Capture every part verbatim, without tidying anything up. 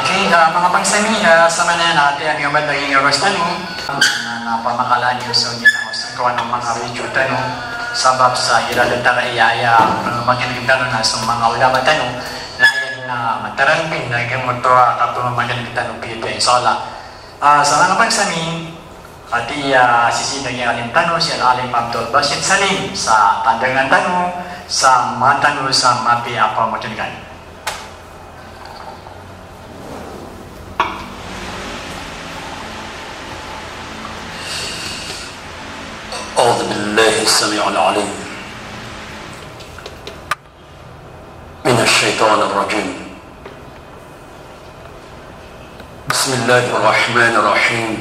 Aya, manga bangsa mi, aya, sa maana na ati ami oman lagid a oras tano, na, na pamakalaan iyo so ginawa sa kawan o manga video tano, sabap sa ira dn ta kaya, aya, pamamakineg tano na so manga ulama tano, na aya na matarang pin na giyangkoto a kapamamakineg tano piya, insha Allah. Ah, sa manga bangsa mi, ati, ah, sisii na giya alim tano, si Al-Alim Abdul Basit Salim, sa tandangan tano, sa manga tano, sa mapiya a pamamakineg. أعوذ بالله السميع العليم من الشيطان الرجيم. بسم الله الرحمن الرحيم.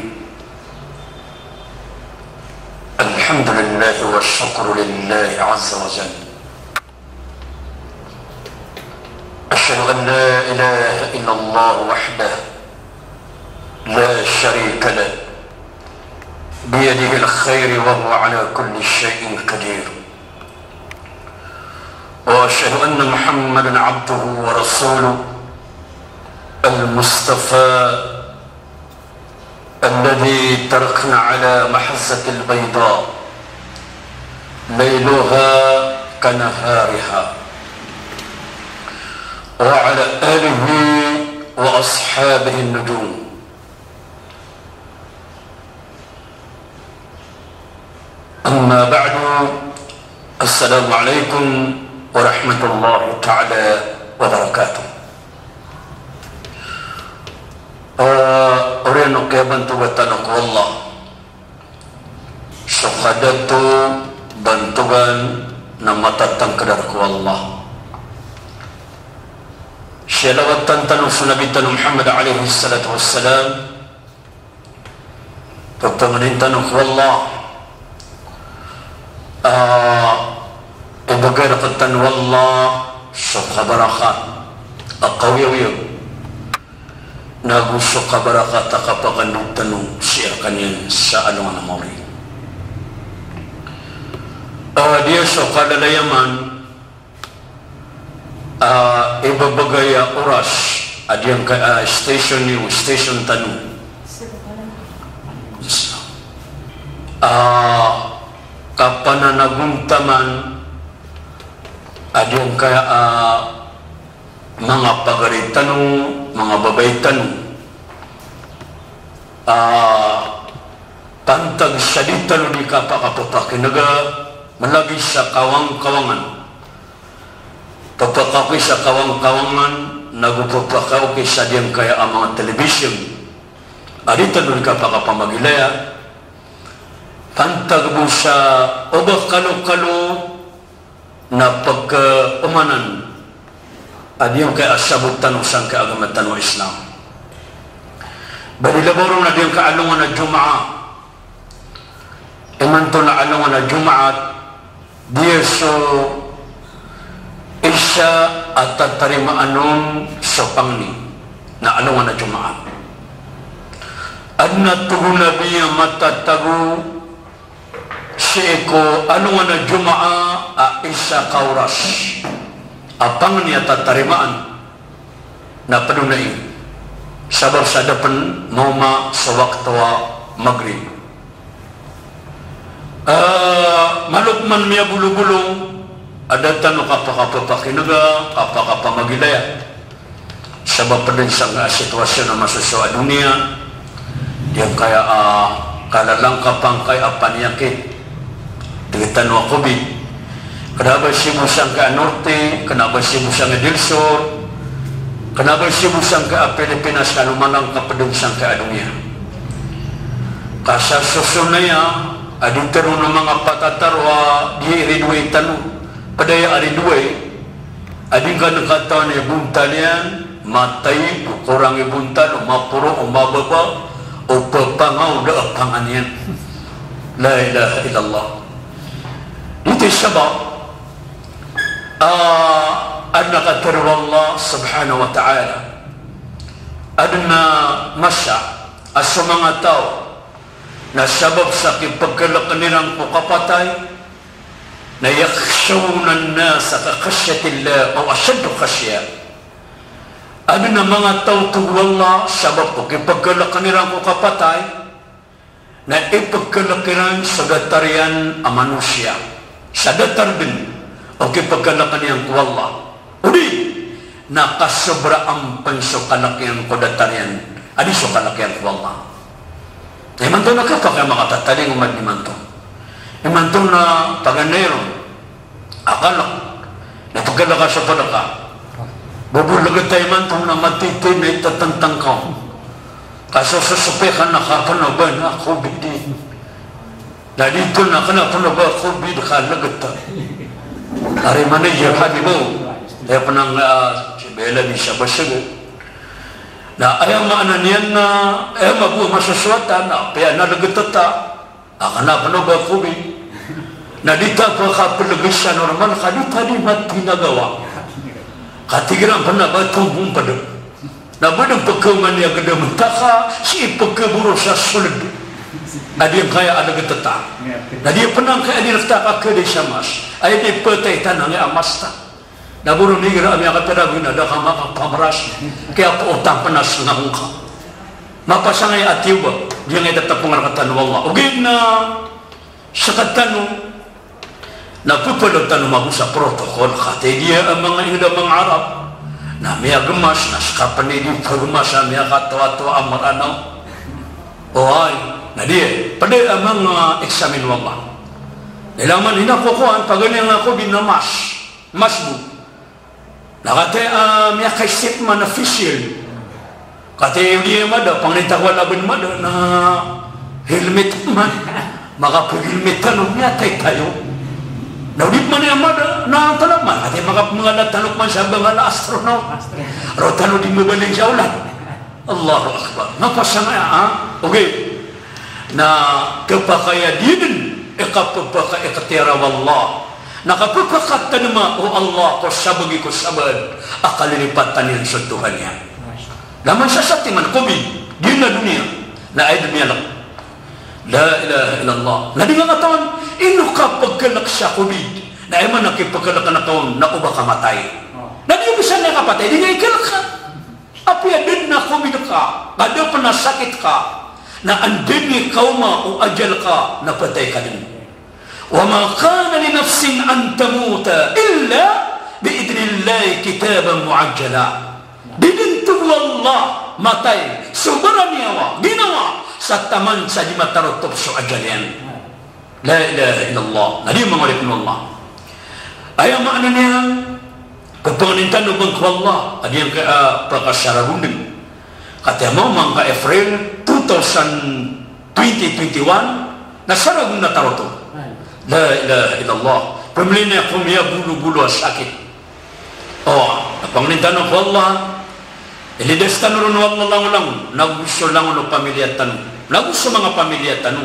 الحمد لله والشكر لله عز وجل. أشهد أن لا إله إلا الله وحده لا شريك له، بيده الخير وهو على كل شيء قدير. وأشهد أن محمدا عبده ورسوله المصطفى الذي تركنا على محجة البيضاء ليلها كنهارها، وعلى آله وأصحابه النجوم. أما بعد، السلام عليكم ورحمة الله تعالى وبركاته. Ah, oriyan o kiyabantogan tano ko Allah. So kadato bantogan na matatangkd ko Allah. Salawatan tano so Nabi tano Muhammad alayhis salatu wassalam. Pphangnin tano ko Allah a ibgay rktano o Allah so kabarakat a kawiyawiyag, nago so kabarakat a kapakandod tano sii rkaniyan sa alongan a maori. A, di so kalalayaman a ibabagay a oras a diyangkaya, a, station iyo, station tano a kapananagontaman a diyangkaya, a, manga pagari tano, manga babay tano. A, pantag sa di tano di kapakapphakinaga, mlagid sa kawangkawangan. Pphakaokit sa kawangkawangan, nago pphakaokit sa diyangkaya a manga television a di tano di kapakapamagilaya. Pantag bo sa oba kalokalo na pkhaomanan a diyangkaya a sabot tano sangkaya agama tano a Islam. Ba di labaw ron a diyangkaya alongan a Jumaat. Imanto na alongan a Jumaat, di so isa a tatarimaan on so pangni na alongan a Jumaat. Adn a togo Nabi a matatago sii ko alongan a Jumaat a isa ka oras a pangni a tatarimaan na pd on a ino, sabap sa da pn maoma so wakto a Maghrib. A, malo pman miyabolong-bolong a da tano kapakapphakinaga, kapakapamagilaya. Sabap dn sangkaya sitwasyon a masosowa a doniya, diyangkaya a kalalangkap angkaya a paniyakit, diyangkaya a COVID. Kna ba sii bo sangkaya Norte, kna ba sii bo sangkaya Del Sur, kna ba sii bo sangkaya Pilipinas, kano man angkap dn sangkaya doniya. Ka sa sosonaya a di tano na manga patataro a di ridowai tano, pd aya a ridowai, a di ngka katawan i bontal iyan, matay, o korang i bontal, o maporo, o mababa, o pphangawda a pangan iyan. La ilaha illallah. Giyoto i sabap a, adn a katharo o Allah subhanahu wa ta'ala. Adn a masa a so manga taw na sabap sa kipkhalkn iran ko kapatay, na yakhshawna an-nasa ka khashyatillah aw ashadda khashya. Adn a manga taw, tig o Allah, sabap ko kipagkalkn iran ko kapatay, na ipagkalk iran sa datar iyan a manosiya. Sa datar dn o kipagkalk iyan ko Allah. Odi na kasobraan pn so kalk iyan ko datar iyan a di so kalk iyan ko Allah. Na imanto na kapakay a makatatalingoma dn imanto. Imanto na paganay ron a kalk, na pagkalk ka sa pd ka. Bo bo lgt a imanto na matiti na itatantang ka. Ka so sosopay ka na kapn o ba na covid. Na di to na kna pn o ba covid ka lgt. Ari manager ka di bo. Aya pn ang, ah, si Bela di sa basag. Na aya maana niyan na, aya mabuwa masosowatan na, apiya na lgt ta. A kna pn o ba covid. Na di ta pkaplg sa normal ka di ta di matinagawa. Ka tig iran pn a ba tombong pd. Na ba dn pkhaoma niyan a gdam ta ka sii pkhaboros a sold. Na di angkaya a lgt ta. Na di pn angkaya a di rk ta ka kd sa mask. Aya di ptay ta na angkaya a mask ta. Na bo ron igira a miyakatarawi na da ka makapamras. Kiyapootan pn a snga ngka. Mapasang aya a tiyoba, di angkaya tatapngan rktano o Allah. Ogaid na sktano na pphadao tano mambo sa protocol, kataya di a manga ingd a manga Arab na miyagmas, na ska pn i di pagmas a miyakatawataw a Mranaw. Oway, na di pd a manga examine o Allah. Di langon man ina ko kowan, paganay angka ko di na mas, mas bo. Na kataya a miyakaisip man a face shield. Kataya o di mada, pangnin ta ko a laba dn mada na helmet man. Makapag-helmet tano, miyatay tayo. Na o di pman iyan mada na tano man, kataya makapmangala tano pman sa bangala astronaut. Roo tano di mabaling sa olan. Allahu Akbar. Mapasang aya, ha? Okay. Na khapakay a di dn i kapphakaiktiyara o Allah. Na kapphakatadma o Allah ko sabagi ko sabaad a kalilipatan iyan so Tuhan iyan. Laman sa satiman ko bi, di na doniya, na aya dn miyalk. La ilaha illallah. Na di nga katawan, ino ka pagkalk sa covid. Na aya man a kipagkalk na kaon, na o ba ka matay. Na di o bisa na kapatay, di nga ikalk. Apiya da dn a covid ka, ka da pn a sakit ka, na anda dn i kaoma o ajal ka, na patay ka dn. Wa ma kana li nafsin an tamuta illa bi idhnillahi kitaban muajjala. Di dn, tig o Allah, matay so baraniyawa, ginawa, sa taman sa di matarotop so ajal iyan. La ilaha illallah. Na di, manga oripn o Allah. Aya maana niyan, kapangnin tano bangko Allah, a di angkaya, ah, pakasaragondng. Kataya mambo angkai April two thousand twenty, twenty-one, na saragondng a tarotop. La ilaha illallah. Pmilin iyan ko miyabolobolo a sakit. O, na pangnin tano ko Allah, ilidas tano ron o Allah langolangon, nago so langon o pamilya tano, nago so manga pamilya tano,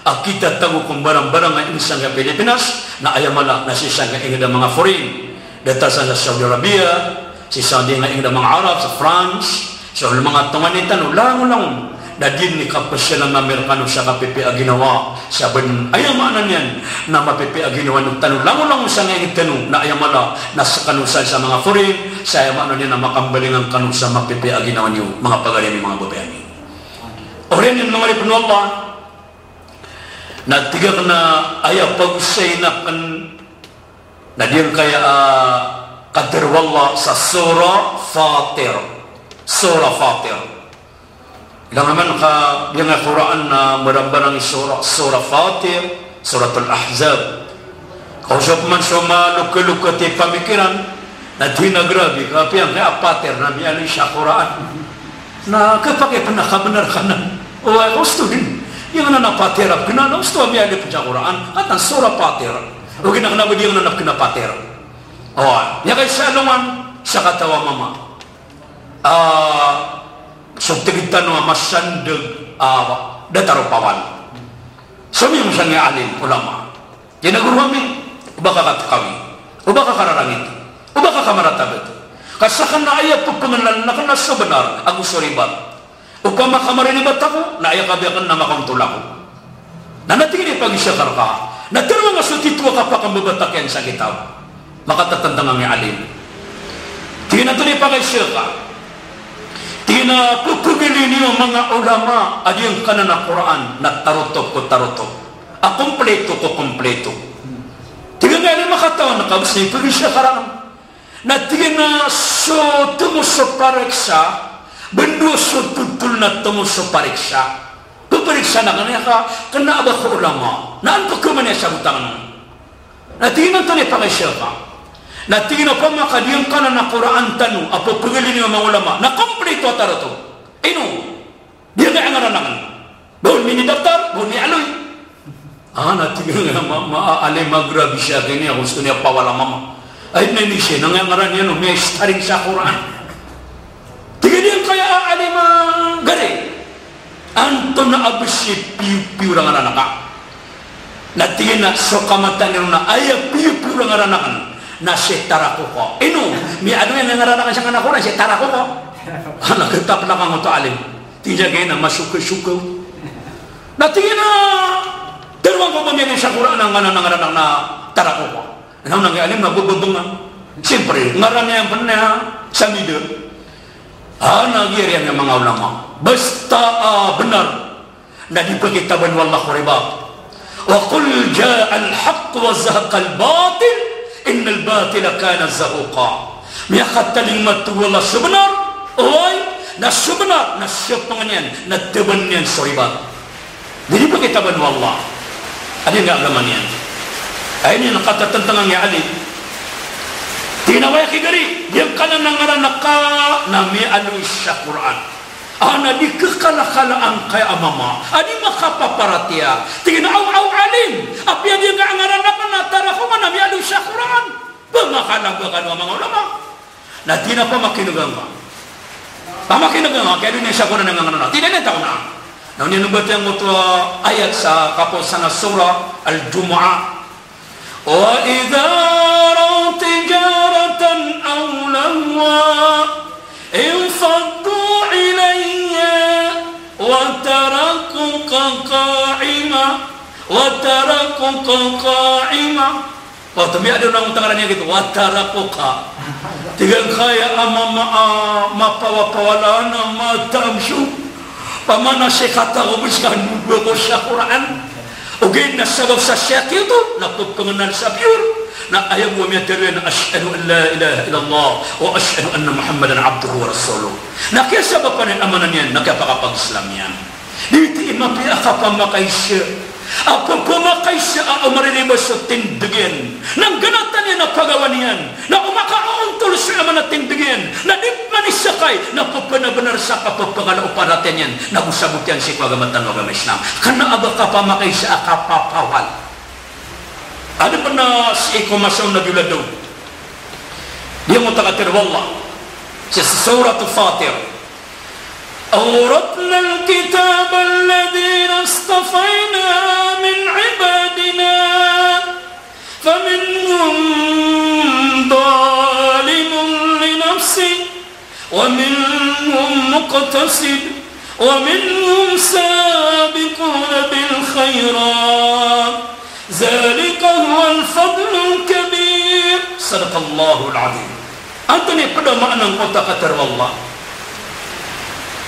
a kitatago ko mbarambarang a ingd sangkai Pilipinas, na aya mala na sii sangkai ingd a manga foreign, datar sa Saudi Arabia, sii sangkai ingd a manga Arab, sa France, so manga tonganay tano langolangon, na di dn i kapsalaman ami rkano sa kapipiya a ginawa, sa bn aya maana niyan na mapipiya a ginawa tano langolangon sangkai ingd tano, na aya mala na skano sa, sa manga foreign, sa aya maana niyan na makambalingan kano sa mapipiya a ginawa niyo, manga pagari ami, manga babay ami. Oriyan iyan, manga oripn o Allah, na tig akn a aya pagosayn akn na di angkaya a katharo o Allah sa Surah Fatir. Surah Fatir. Langon man ka di angkaya Qur'an na mbarambarang i surah, Surah Fatir, Suratul Ahzab. Ka o so pman so maloklokot i pamikiran, na di na grabe, ka apiya angkaya a Fatir na miyaaloy sa Qur'an. Na khapakay pn a kabnar ka nan. O, ay, osto dn. Aya ngka nan a Fatir a pkna, na osto a miyaaloy pn sa Qur'an. Katan Surah Fatir. Ogaid na kna ba di ngka nan a pkna Fatir. O, aya kaisa alongan, sakataw a mama. Ah, so tig tano a masandg a datar o pawan. Somiyong sangkai alim, ulama. Di na goro ami, o ba ka katkawi, o ba ka kararangit, o ba ka kamaratabat. Ka sakn na aya pphangnlan akn na so bnar ago so ribat. Opama ka mariribat ako, na aya kabiya akn na makaontol ako. Na, na tig iyan a ipagisa ka rka. Na tharoa ngka so titho a kapakambabatakiyan sa kitab. Makatatantang angkai alim. Tig iyan a antonaa i pakaisa ka? Tig iyan a pphagilin iyo a manga ulama a giyangkanan a Qur'an na tarotop ko tarotop, a kompleto ko kompleto. Tig iyan a aya makataw na kabes na ipagisa ka rakn. Na tig iyan a so tomo so pariksa, bendo so totol na tomo so pariksa. Ppariksa na kaniyan ka kna a ba ko ulama. Na an pkhaoma niyan sa botang. Na tig iyan a antonaa i pakaisa ka. Na tig iyan a opama ka giyangkanan a Qur'an tano a pphagilin iyo a manga ulama na kompleto a tarotop. Ino? Di ngka ngaranan akn. Ba on minidaftar, ba on miyaaloy. Ah, na tig iyan a ma, ma, alim a grabe sa akin iyan, gusto niya pawal a mama. Ay, na ini siya, na ngaran iyan, no, miyaistaring sa Qur'an. Tig iyan a di ngka aya alim a gari. Antonaa a bes i piyopiyor a ngaran ka. Na tig iyan a so kamataan iyan na aya piyopiyor a ngaran akn na si Tarakoka. Ino, miyaaloy a ngaran akn sa ngaran a Qur'an, si Tarakoka. Ana, kataplak angkoto a alim. Tig iyan a giya na masokasoka. Na tig iyan a, tharoa ngka ba miyaaloy sa Qur'an a ngaran, a ngaran akn na Tarakoka. Na o na giya alim na bababngan. Siyempre, ngaran iyan pn na Samida. Ana, giya riyan a manga ulama. Basta a bnar na di pkitaban o Allah ko ribat. Wa qul ja'al haqq wa zahaqal batil, innal batila kana zahuqa. Miyakatalingoma, tig o Allah, so bnar, oway, na so bnar na siyapngan iyan, na taban iyan so ribat. Di pkitaban o Allah. Aya ngka agama niyan. Aya niyan katatantang angkai a alim. Tig iyan a aya kigari, giyangkanan a ngaran ka na miyaaloy sa Qur'an. Ana, di khakalakala angkai a mama a di makapaparatiyaya. Tig iyan a aw, aw alim, apiya di ngka ngaran akn na Tarakoka na miyaaloy sa Qur'an. Pmakalabakan o manga ulama. Na tig iyan a pamakin'ga ngka. Pamakin'ga ngka, kaya di niyan sa Qur'an a ngaran akn. Tig iyan a taw na. Na oniyan o batiya angkoto a ayat sa kaposan a Surah Al-Jumu'ah. Wa idha ra'aw tijaratan aw lahwan infaddu ilayha wa tarakuka qa'iman, wa tarakuka qa'iman. Wa, tig iyan a di on a ngoto ngaran iyan gioto, wa tarakuka. Tig iyan a aya a mama a mapawapawalaan a mataan so pamana si katago bes ka nuba ko sa Qur'an. Ogaid na sabap sa siyaki oto na pphangnan sa pure. Na aya bo a miyatero iyan a ashhadu an la ilaha illallah wa ashhadu anna Muhammadan abduhu wa rasuluh. Na kiyasabapan iyan a maana niyan na kiyapakapag-Islam iyan. Di, di mapiya a kapamakaisa. A pphamakai sa a omaririba so tindg iyan na nggnatan iyan a pagawan iyan, na o makaontol so aya maana a tindg iyan na di pman isakay, na pphanabanar sa kapphangalao paratiyaya niyan, na go sabot iyan sii ko agama tano a agama Islam. Kna a ba kapamakaisa a kapapawal. Adn pn a sii ko masa o Nabi Daud. Giyangkoto a katharo o Allah sii sa Suratul Fatir. أورثنا الكتاب الذين اصطفينا من عبادنا فمنهم ظالم لنفسه ومنهم مقتصد ومنهم سابق بالخيرات ذلك هو الفضل الكبير. صدق الله العظيم. Antonaa i pd a maana angkoto a katharo o Allah?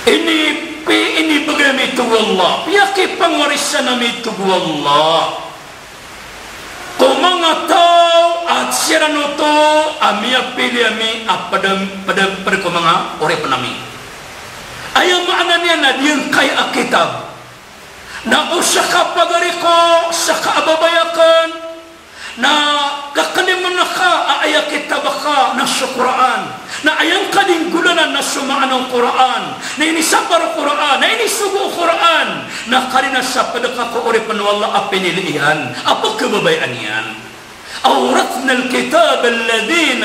Ini pi-, inibgay ami, tig o Allah, piyakipangwarisan ami, tig o Allah, ko manga taw a siran oto a miyapili ami a pd, pd, pd ko manga oripn ami. Aya maana niyan na giyangkaya a kitab na o sakapagari ko, sakaababaya akn, na kaknimn ka a aya kitab ka na so Qur'an. Na aya ngka di nggolalan na so maana o Qur'an. Na inisapar o Qur'an, na inisogo o Qur'an. Na karina sa pd ka ko oripn o Allah a pinili iyan, a pkhababayaan iyan. أورثنا الكتاب الذين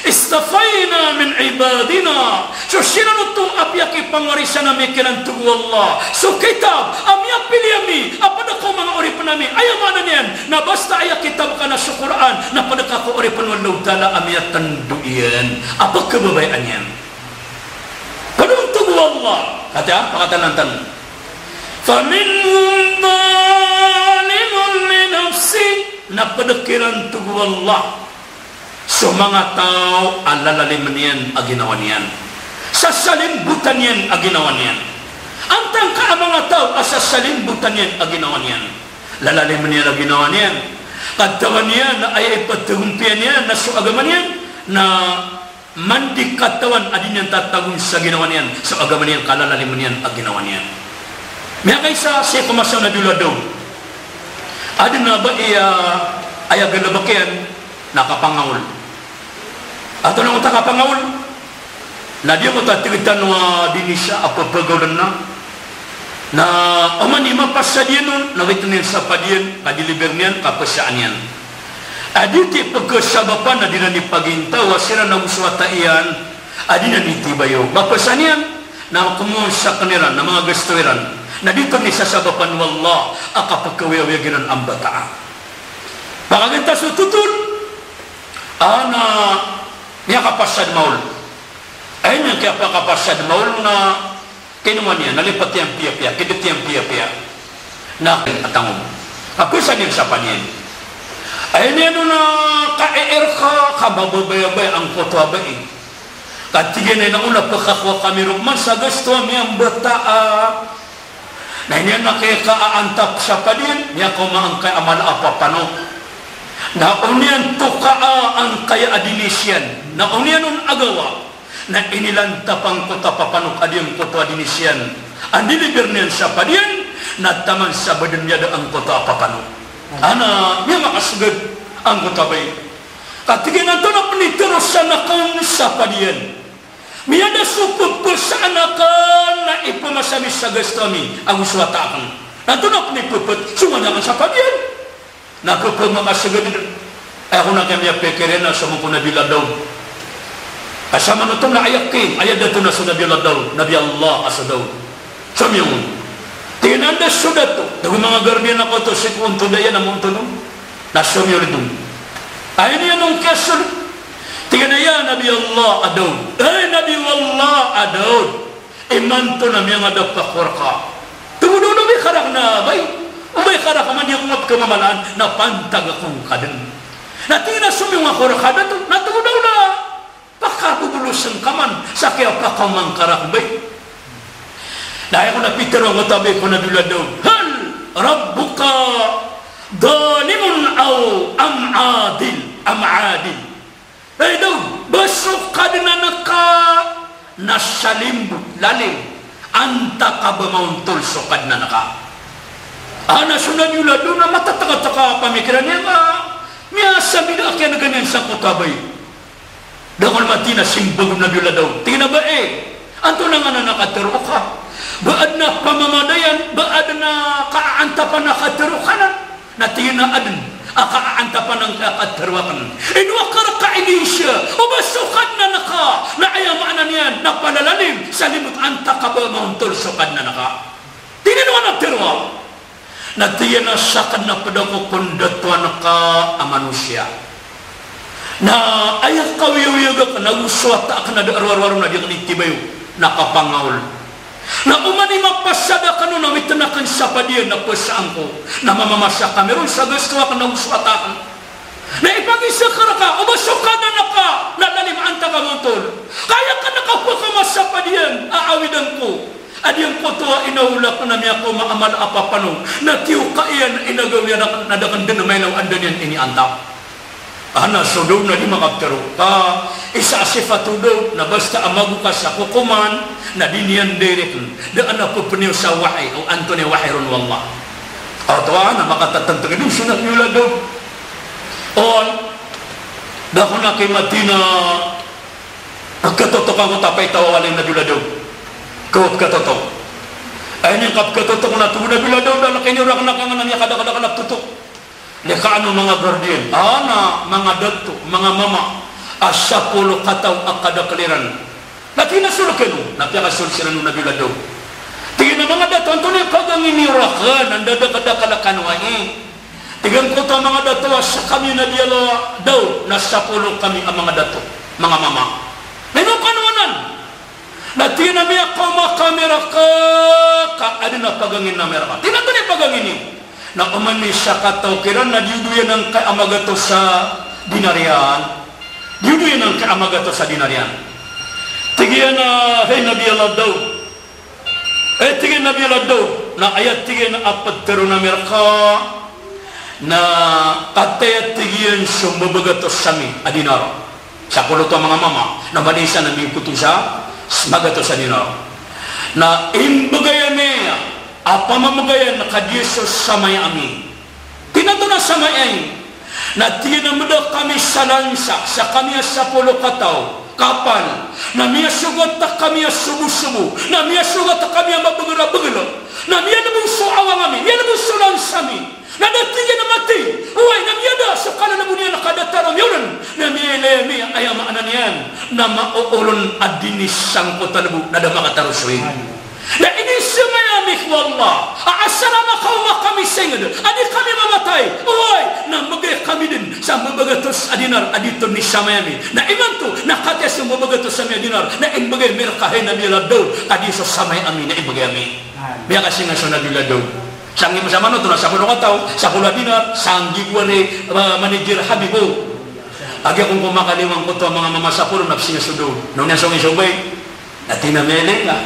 اصطفينا من عبادنا. So siran oto a piyakipangwarisan ami kiran, tig o Allah, so kitab a miyapili ami a pd ko manga oripn ami. Aya maana niyan na basta aya kitab ka na so Qur'an na pd ka ko oripn o Allahu Ta'ala a miyatndo iyan, a pkhababayaan iyan. Pd on, tig o Allah. Kati a, pakatanan tano. فمنهم ظالم لنفسه. Na pd kiran, tig o Allah, so manga taw a lalalimn iyan a ginawa niyan. Sasalimbotan iyan a ginawa niyan. Antaa ngka a manga taw a sasalimbotan iyan a ginawa niyan? Lalalimen iyan a ginawa niyan. Katawan iyan na aya ipatagompiya niyan na so agama niyan na mandi katawan a di niyan tatagom sa ginawa niyan so agama niyan, ka lalalimen iyan a ginawa niyan. Miyakaisa sii ko masa o Nabi Allah Daud. Aden a bai a aya galebek iyan na kapangaol. Antonaa i kapangaol? Na di ako tataged tano a di niyan sa a pepagaolen na. Na oman i mapasad iyan on, na witen iyan sa padiyan, ka deliver niyan, ka pesaan iyan. A di ti pekesabapan na di niyan ipagintaw a siran ago so wata iyan a di niyan itibayo. Mapesaan iyan, na komon saken iran, na manga gasto iran. Na di oto nisasabapan o Allah a kapekawiyawiyag iran a mbataa. Pakaginta so totol, a na miyakapasad maol. Ay, na kiyapakapasad maol na kinowa niyan, na lipat iyan piyapiya, kidet iyan piyapiya. Na atangom. Apesan iyan sa padiyan. Ay, niyan on na kaeer ka, ka mababayabaya angkoto a bai. Ka tig iyan a ino on a pekakowa kami ron man sa gasto ami a mbataa. Na iniyan na kiyakaantap sa padiyan, miyakaoma angkaya a mala a papanok. Na oniyan tokaa angkaya a dinis iyan. Na oniyan on agawa. Na inilantap angkoto a papanok a di angkoto a dinis iyan. An deliver niyan sa padiyan, na taman sa baden iyan da angkoto a papanok. A na miyamakaseged angkoto a bai. Ka tig iyan a antonaa pen i terosan aken sa padiyan. Miyada so pepesaan aken na ipemasa ami sa gasto ami ago so wata aken. Na antonaa pen i pepet, so manga aken sa padiyan. Na pepet makaseged den. Aya kon a kiyapikir iyan na somiyong ko Nabi Allah Daud. Ka samanoto na aya ki, aya dato na so Nabi Allah Daud, Nabi Allah a so Daud. Somiyong on. Tig iyan a anda so dato. Dago manga gardiyan ako oto, sii ko ontod iyan a montod on. Na somiyong on. Aya niyan on kiyasold. Tig iyan a ya Nabi Allah a Daud. Ay Nabi Allah a Daud. Imanto na miyangadap ako reka. Tomo daw na obay ka raken a bai. Obay ka raken a man di ako mapekemamalaan na pantag ako ngka den. Na tig iyan a somiyong ako reka dato. Na tomo daw na pakabobolosen ka man sa kiyapakaoma ngka raken bai. Na aya kon a pitero angkoto a bai ko Nabi Allah Daud. Hal rabbuka zalimun aw am adil, am adil. Ay Daud, ba so Kadnan ka na salimbot, lalim, antaa ka ba maontol so Kadnan ka? A na so Nabi Allah Daud na matataka-taka a pamikiran iyan a miyasabida a kiyanega niyan sangkoto a bai. Da kon mati na simbag o Nabi Allah Daud. Tig iyan a ba, eh, antonaa nganan a katero ka? Ba aden a pamamadayan, ba aden a kaaantapan a katero ka anan? Na tig iyan a aden a kaaantapan angkaya katero aken. Ino a kareka a inisya o ba so Kadnan ka, na aya maana niyan na palalalim, salimbot, antaa ka ba maontol so Kadnan ka. Tig iyan a ino a tero aken. Na tig iyan a saken na ped ako ko ndatoan ka a manosiya. Na aya kawiyawiyag aken ago so wata aken a da a rowar-rowar on a di aken itibayo, na kapangaol. Na oman i mapasad aken on na witen aken sa padiyan na pesaan ko. Na mamamasa kami ron sa gasto aken ago so wata aken. Na ipagisa ka reka o ba so Kadnan ka na lalim, antaa ka maontol. Ka aya aken a kapekhaoma sa padiyan a awidan ko a di angkoto a inaola aken a miyakaoma a mala a papanok, na tiyoka iyan a inagaw niyan aken na da aken den mailay o anda niyan iniantap. A na so Daud na di makaptero. Ka isa a sifat o Daud na basta a mago ka sa kokoman na di niyan direct, da aken a pepeniyo sa wahi o antonaa i wahi ron o Allah. Oto a na makatatanteg den so Nabi Allah Daud. On, da kon a kay mati na pekatotok angkoto a paitaw a walay o Nabi Allah Daud. Ko pekatotok. Ay niyan kapekatotok na tomo o Nabi Allah Daud a na kay niyo raken a kanganan iyan, kadakadakl a petotok. Lekaano manga gardiyan, a na manga dato, manga mama a sapolo kataw a kadakel iran. Na tig iyan a sold kano, na piyakasold siran o Nabi Allah Daud. Tig iyan a manga dato, antonaa i pagangi niyo raken, anda dakadakl a kano ai. Tig angkoto a manga dato a sekami o Nabi Allah Daud na sapolo kami a manga dato, manga mama. Na ino kano anan? Na tig iyan a miyakaoma kami reka ka aden a pagangi ami reka. Tig iyan a antonaa i pagangi niyo? Na oman i sakataw kiran na diyodo iyan angkai a magatos a dinar iyan. Diyodo iyan angkai a magatos a dinar iyan. Tig iyan a, hay Nabi Allah Daud. Eh, tig iyan a Nabi Allah Daud, na aya tig iyan a ptharoon ami rka, na kataya tig iyan so mbabagatos ami a dinar. Sapolo oto a manga mama, na mani isa na mikoto sa magatos a dinar. Na imbgay ami a pamamagayan ka giya so samay ami. Tig iyan antonaa samay ai? Na tig iyan a mada kami sa lansa, sa kami a sapolo kataw, kapal, na miyasogat kami a sobo-sobo, na miyasogat kami a mabgl a bgl, na miyalbo so awang ami, miyalbo so lansa ami. Na da tig iyan a mathay, oway, na miyada so kalalbo niyan a kadatar a miyaoln, na miyailay ami, aya maana niyan na maoolon a dinis sangkoto a lbo, na da makataro so ig. Na inisamay ami ko Allah a asar a makaoma kami sa ingd a di kami mamatay, oway, na mbgay kami dn sa mbabagatos a dinar a di oto nisamay ami. Na imanto na kataya so mbabagatos ami a dinar na imbgay ami rka, hay Nabi Allah Daud, ka di so samay ami na imbgay ami. Miyakasinga so Nabi Allah Daud. Sanggibo sa manoto na sapolo kataw, sapolo a dinar, sanggibo ari, eh, manager Habibo. Agi akongko makaliwang koto a manga mama sapolo na psinga so Daud. Na oniyan so ngisobay. Na tig iyan a miyailay ngka.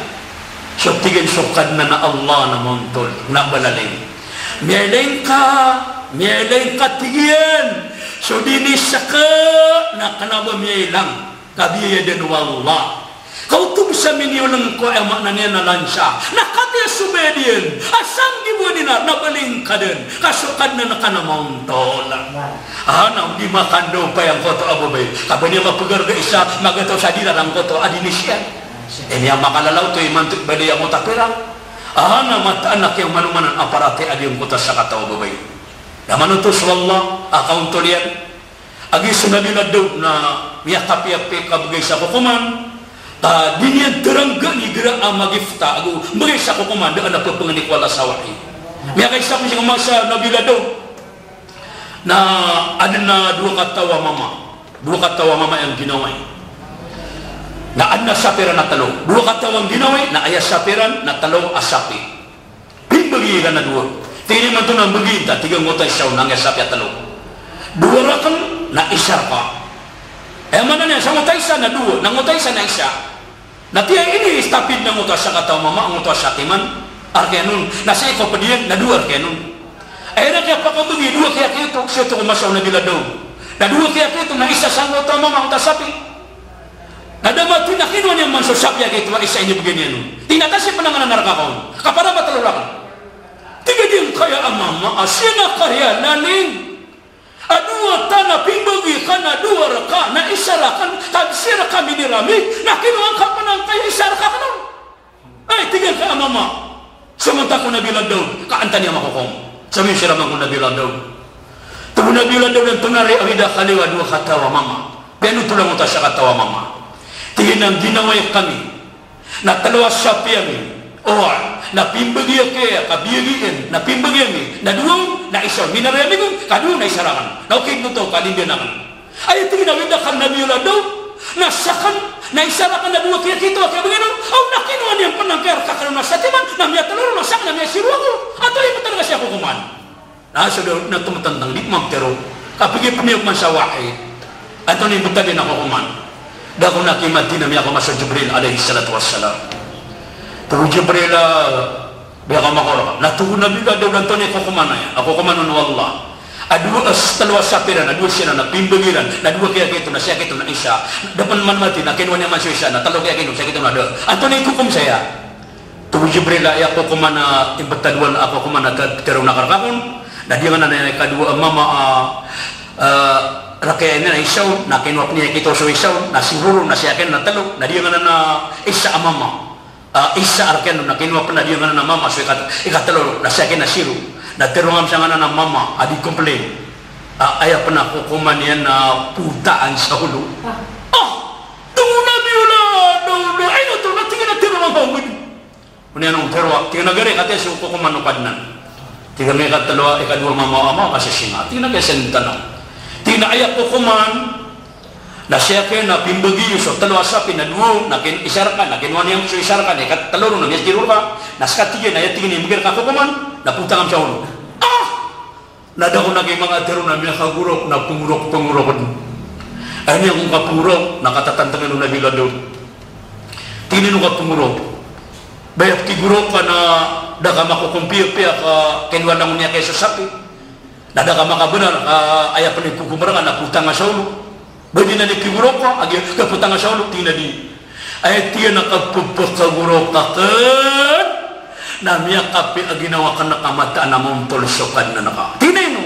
So tig iyan so Kadnan a Allah na maontol, na balaling. Miyailay ngka, miyailay ngka tig iyan. So dinis akn na kna ba miyailang. Kabiyayadan o Allah. Kaoto bo sa minioln ko, aya maana niyan na lansa. Na kataya so bayad iyan a sanggibo a dinar na balaling ka dn. Ka so Kadnan ka na maontol. Aha, na o di makandao pay angkoto a babay ka ba niyan mapgarga isa magatos a dinar angkoto a dinis iyan. Aya makalalaw oto imanto i bali angkoto a pira. Aha, na mataan a kiyamanomanan a paratiyaya angkoto a sakataw a babay. Na manoto so Allah a kaontol iyan. Agi so Nabi Allah Daud na miyakapiyapiya ka bgay sa kokoman. Ka di niyan tarangga i gira a magifta ago mbgay sa kokoman, da a na pphangni ko Allah sa wahi. Miyakaisa ko sii ko masa o Nabi Allah Daud. Na adn a dowa kataw a mama. Dowa kataw a mama i ginawai. Na adn a sapi iran a tlo. Dowa kataw a ginawai, na aya sapi iran na tlo a sapi. Pimbgi iran a dowa. Tig iyan imanto na mbgi ta, tig angkoto a isa on, na aya sapi a tlo. Dowa rakn, na isa rka. Aya maana niyan, sangkoto a isa na dowa, na angkoto a isa na isa. Na tig iyan ini, istapid na angkoto a sakataw a mama, angkoto a satiman a rk iyan on, na sii ko pd iyan na dowa a rk iyan on. Aya na kiyapakambgi, dowa kiyakito, sii oto ko masa o Nabi Allah Daud. Na dowa kiyakito, na isa sangkoto a mama, angkoto a sapi. Na da mathay na kinowa niyan man so sapi a kito a isa inibgay niyan on. Tig iyan a, ka sii pn angkanan a rk akn on. Ka para ba tlo rakn. Tig iyan a di ngka aya a mama a sii na kariya laling. A dowa ta na pimbgi ka na dowa rka na isa rakn, ka sii rka minirami, na kinowa ngka pn angkaya isa rka akn on. Ay, tig iyan ka a mama. Samantaa ko Nabi Allah Daud, ka antaa niyan makokom. Sa miyosoraman ko Nabi Allah Daud. Tig o Nabi Allah Daud, antonaa ri awid a kaliyo a dowa kataw a mama. Piyanothol angkoto a sakataw a mama. Tig iyan a ginawai kami. Na tlo a sapi ami. Oway, na pimbgi aki aya, ka biyagi iyan, na pimbgi ami. Na dowa on, na isa on. Minarayamig on, ka dowa on na isa rakn. Na okit oto, ka lindiyan akn. Aya tig iyan a wida ka Nabi Allah Daud, na sakn, na isa rakn a dowa kiyakito a kiyabgan on, aw na kinowa niyan pn angkaya rk akn on a satiman, na miyatlo ron, na sakn na miyaziro ako. Antonaa i ptharoa sii a kokoman? Na so Daud na tomatantang di mamtharo. Ka pgipn iyan pman sa wahi. Antonaa i ptharoa a kokoman? Da ako na ki Madina, miyakaoma so Jibril alayhis salatu wassalam. Tig o Jibril a, Biyaka makoro. Na tig o Nabi Allah Daud, antonaa i kokoman aya? A kokoman on o Allah a dowa, a tlo a sapi iran, a dowa siran a pimbgi iran, na dowa kiyakito, na siyakito na isa. Da pn man mati, na kinowa niyan man so isa, na tlo kiyakito, siyakito na da. Antonaa i kokom saya? Tig o Jibril a, aya kokoman a, imbtad o Allah a kokoman a ptharoon akn rka on, na di nganan a ikadowa a mama a, a, rk iyan na isa on, na kinowa pn iyan kito so isa on, na siro ron, na siyakito na tlo, na di nganan a isa a mama. A, isa a rk iyan on na kinowa pn a di nganan a mama so ikat-, ikatlo, na siyakito na siro. Na tharoa ngka sa nganan a mama a di complain. A, aya pn a kokoman iyan na potaan sa olo. Ah! Tig o Nabi Allah Daud, ino oto na tig iyan a tharoa ngka on. Oniyan on tharoa, tig iyan a gari, kataya so kokoman o Kadnan. Tig iyan a ikatlo, ikadowa a mama, a mama sa singa. Tig iyan a kaya sa ntanan. Tig iyan a aya kokoman, na siyakito na pimbgi iyo so tlo a sapi na dowa, na kin-, isa rka, na kinowa niyan so isa rka, na ikatlo ron na miyaziro rka, na ska tig iyan a aya tig iyan a imbgay rka a kokoman, na potaan ngka sa olo. Ah! Na da ako na ki manga tharoa na miyakagorok, na pngorok-pngorok. Aya niyan kon kapngorok, na katatantngan o Nabi Allah Daud. Ino ka pngoro? Ba aya pkigoro ka na da ka makokompiya-piya ka kinowa langon iyan kiya so sapi. Na da ka makabenar ka aya pn i kokomar ka na potang sa olo. Ba di na di kigoro ka, agi ka potang sa olo, tig iyan a di. Aya tig iyan a kapphagoro ka kn na miyakapiya a ginawa akn na ka mataan a montol so Kadnan ka. Tig iyan a ino?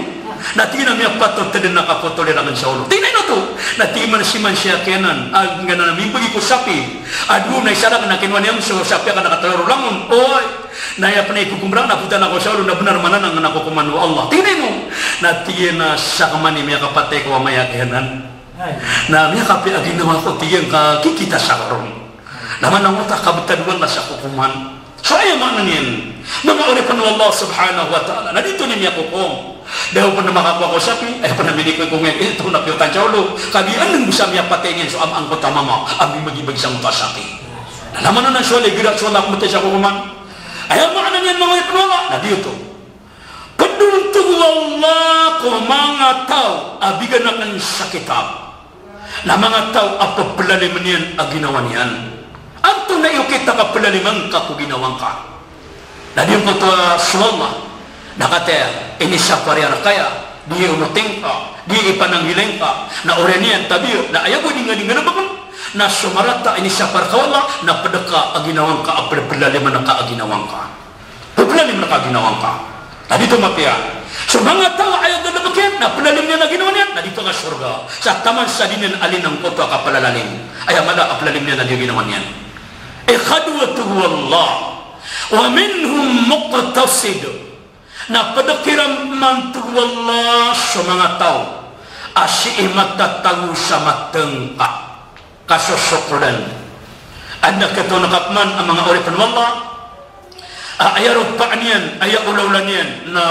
Na tig iyan a miyapatot dn a kapotol iran sa olo. Tig iyan a ino oto? Na tig iyan a siman siya kiyanan a ngganan a mimbgi ko sapi. Ago na isa rakn na kinowa niyan so sapi akn na katlo ro langon. Oy. Na aya pn i kokomar akn na potang ako sa olo na benar man anan a kokoman o Allah. Tig iyan a ino? Na tig iyan a sakn man i miyakapatay ko ama aya kiyanan. Na miyakapiya a ginawa ko, tig iyan, ka kikita sa karon. Na manangota kabtad o Allah sa kokoman. So aya maana niyan, manga oripn o Allah subhanahu wa ta'ala, na di oto niyan miyakokom. Da o pn makakowa ko sapi, aya pn a minikoy ko ngiyan, ito na piyotan sa olo. Kagiya adn bo sa miyapatay niyan so ama angkoto a mama a mimbgibgi sangkoto a sapi. Na maana nan so Allah, igira so Allah a pmbtay sa kokoman. Aya maana niyan, manga oripn o Allah, na di oto. Pd on, tig o Allah, ko manga taw a bigan akn sa kitab na manga taw a pplalim iyan a ginawa niyan. Antonaa i okit a kaplalim angka ko ginawa ngka? Na di angkoto a so Allah na kataya, inisapar iyan rka aya, di onoti ngka, di ipananggilai ngka, na oriyan iyan tabiya, na aya bo di nga di nga na bakn, na so marata a inisapar ka o Allah, na pd ka a ginawa ngka a pplalim angka a ginawa ngka. Pplalim angka a ginawa ngka. Na di oto mapiya. So manga taw a aya dn a bkiyan na plalim iyan a ginawa niyan, na di oto ka sorga. Sa taman sa di niyan alin angkoto a kaplalalim. Aya mala a plalim iyan a di ginawa niyan. Ikadowa, tig o Allah, wa minhum muqtasid. Na pd kiran man, tig o Allah, so manga taw a sii matatago sa matngka. Kasosokodan. Adn a katoon ka pman a manga oripn o Allah a aya ropaan iyan, aya olaola niyan na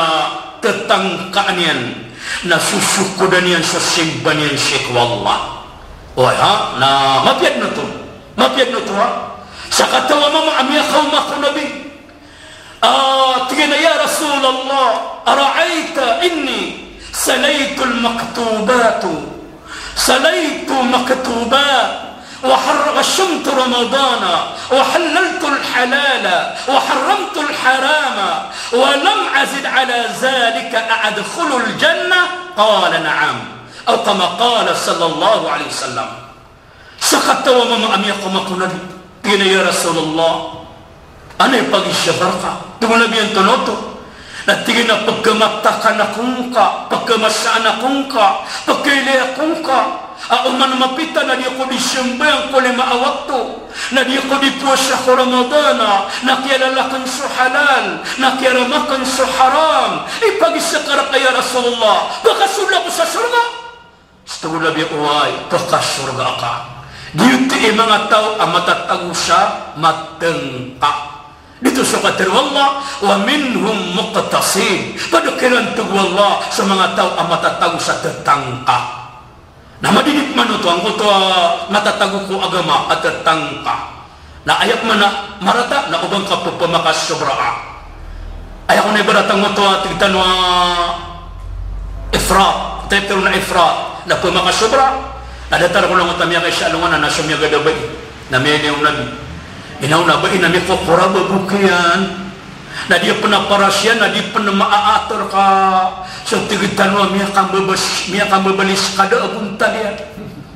ttangkaan iyan, na sosokodan iyan so simba niyan sii ko Allah. Oway, ha? Na mapiya dn oto. Mapiya dn oto, ha? Sakataw a mama a miyakaoma ko Nabi. Ah, tig iyan a, "Ya Rasulullah, ara'ayta inni salaytul maktubat, salaytu maktubat, wa harra-, wa sumtu Ramadana, wa hallaltul halala, wa harramtul harama, wa lam azid ala dhalika, a adkhulul jannah?" Qala, "Na'am." Aw kama qala sallallahu alayhi wasallam. Sakataw a mama a miyakaoma ko Nabi. Tig iyan a, "Ya Rasulullah, anay pagisakar ka?" Tig o Nabi, "Antonaa oto?" Na tig iyan a, "Pkhamatakan ako ngka, pkhamasaan ako ngka, pkhailay ako ngka. A oman mapita na di ako di sambayang ko lima a wakto, na di ako di powasa ko Ramadan, na kiyalala akn so halal, na kiyarama akn so haram. Ipagisakar ka, ya Rasulullah, pakasold ako sa sorga." Sa tig o Nabi, oway, pkasorga ka. Giyoto i manga taw a matatago sa matngka. Giyoto so katharo o Allah, "Wa minhum muqtasid." Pd kiran, tig o Allah, so manga taw a matatago sa ttangka. Na madidi pman oto angkoto a matatago ko agama a ttangka. Na aya pman a marata na o ba ngka pphamakas sobra a. Aya kon a ibarat angkoto a tig tano a ifrat, tig tano a ifrat, na pphamakas sobra. Na datar ko langon ta miyakaisa a alongan na so miyagad a bai na miyailay o Nabi. Ino na bai na mikokoraba bo kiyan. Na di pn a paras iyan, na di pn a maaator ka so tig tano a miyakambabas-, miyakambabalis kada a bontal iyan.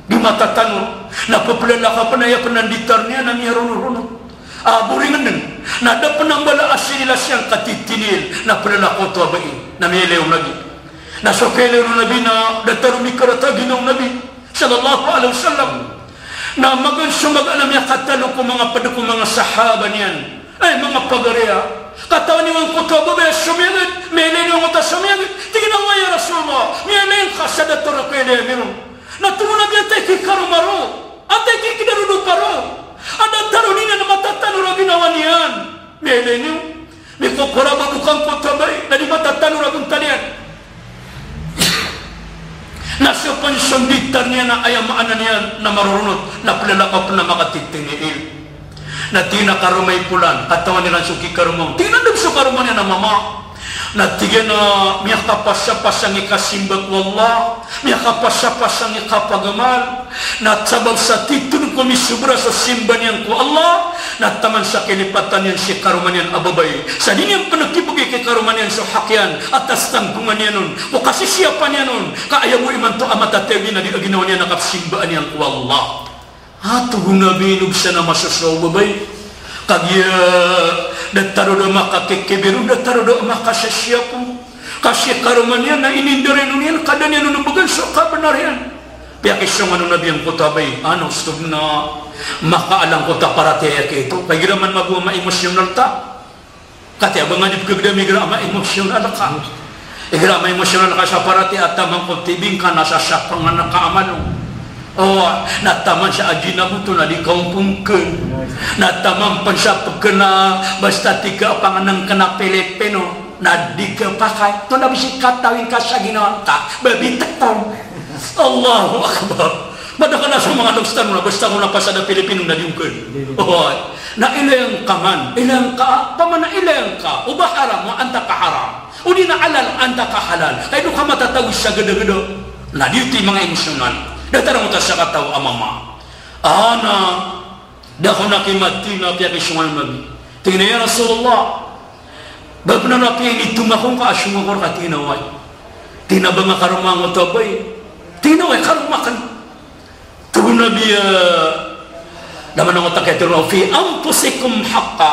Di matatanor. Na pphlalakaw pn, aya pn a nditar niyan na miyaronoronot a boring dn. Na da pn a mbala a sinilas iyan ka titinil. Na plalakaw oto a bai na miyailay o Nabi. Na so kailay o Nabi na datar o mikarata a ginawa o Nabi sallallahu alaihi wasallam. Na magaan so magaan a miyakatalo ko manga pd ko manga sahaba niyan. Ay, manga pagari a, katawan iyo angkoto a babay a somiyagad, miyailay niyo angkoto a somiyagad. Tig iyan a, "Oway, ya Rasulullah, miyailay ngka sa datar o kailay ami ron." Na tig o Nabi, "Antaa i kikaroma ron? Antaa i kikidarodopa ron? A datar o niyan a matatanor a ginawa niyan." Miyailay niyo. Mikokoraba bo ka angkoto a bai, na di matatanor a bontal iyan. Na so pn so nditar niyan na aya maana niyan na maroronot, na plalakaw pn a makatitinil. Na tig iyan a, "Karoma i polan, katawan iran so kikaroma on." Tig iyan a, "Da bo so karoma niyan a mama." Na tig iyan a, "Miyakapasapasang i kasimba ko Allah, miyakapasapasang i kapagamal. Na sabap sa titho ko misobra so simba niyan ko Allah, Na taman sa kilipatan iyan si karoma niyan a babay, sa di niyan pn kibgay ki karoma niyan so hak iyan, atas tanggongan iyan on, ko kasisiyapan iyan on, ka aya bo imanto a matatawi na di a ginawa niyan a kapsimbaan iyan ko Allah. Ato go Nabi, ino bs a masosowa o babay? Kagiya da tano da makakikibir on, da tano da makasasiyap on. Ka si karoma niyan na inindar iyan on iyan, ka da niyan on bgan so kabnar iyan. Piyakisongan o Nabi angkoto a babay, ano, stod na, makaalang ko ta paratiyaya kito, ka igira man mago a ma-emosyonal ta. Kati a ba nga di pkhagdam igira a ma-emosyonal ka. Igira a ma-emosyonal ka sa paratiyaya, taman ko tibing ka na sa sapangan ka a malo. O, na taman sa ajinaboto na di ka on pngkn. Na taman pn sa pkna, basta tig ka a pangnngkn a Pilipino, na di ka pakay. Oto na bs i katawi ngka sa ginawa ngka, ba bitktong. Allahu Akbar. Madakl a so manga loks tano na basta ko na pasad a Pilipino na di on kn. Oy. Na ilaya ngka man, ilaya ngka, opama na ilaya ngka o ba haram, o antaa ka haram, odi na halal, antaa ka halal. Ka ino ka matatawi sa gdagda. Na di oto i manga emosyonal. Datar angkoto a sakataw a mama. Ana, da ako na kimati na piyakisongan o Nabi. Tig iyan a, "Ya Rasulullah, ba bnar a piya initoma ko ngka a song ako rka?" Tig iyan a, "Oway." Tig iyan a, "Ba nga karoma angkoto a babay?" Tig iyan a, "Oway, karoma akn." Tig o Nabi a, da man angkoto a kiyatharoa, "Fi anfusikum haqqa."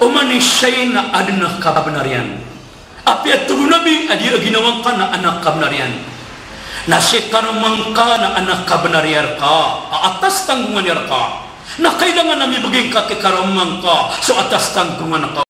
Oman i shayi na adn a kabnar iyan. Apiya tig o Nabi a di a ginawa ngka na adn a kabnar iyan. Na si karoma ngka na adn a kabnar iyan rka, a atas tanggongan iyan rka. Na kailangan a mibgay ngka ki karoma ngka so atas tanggongan ka.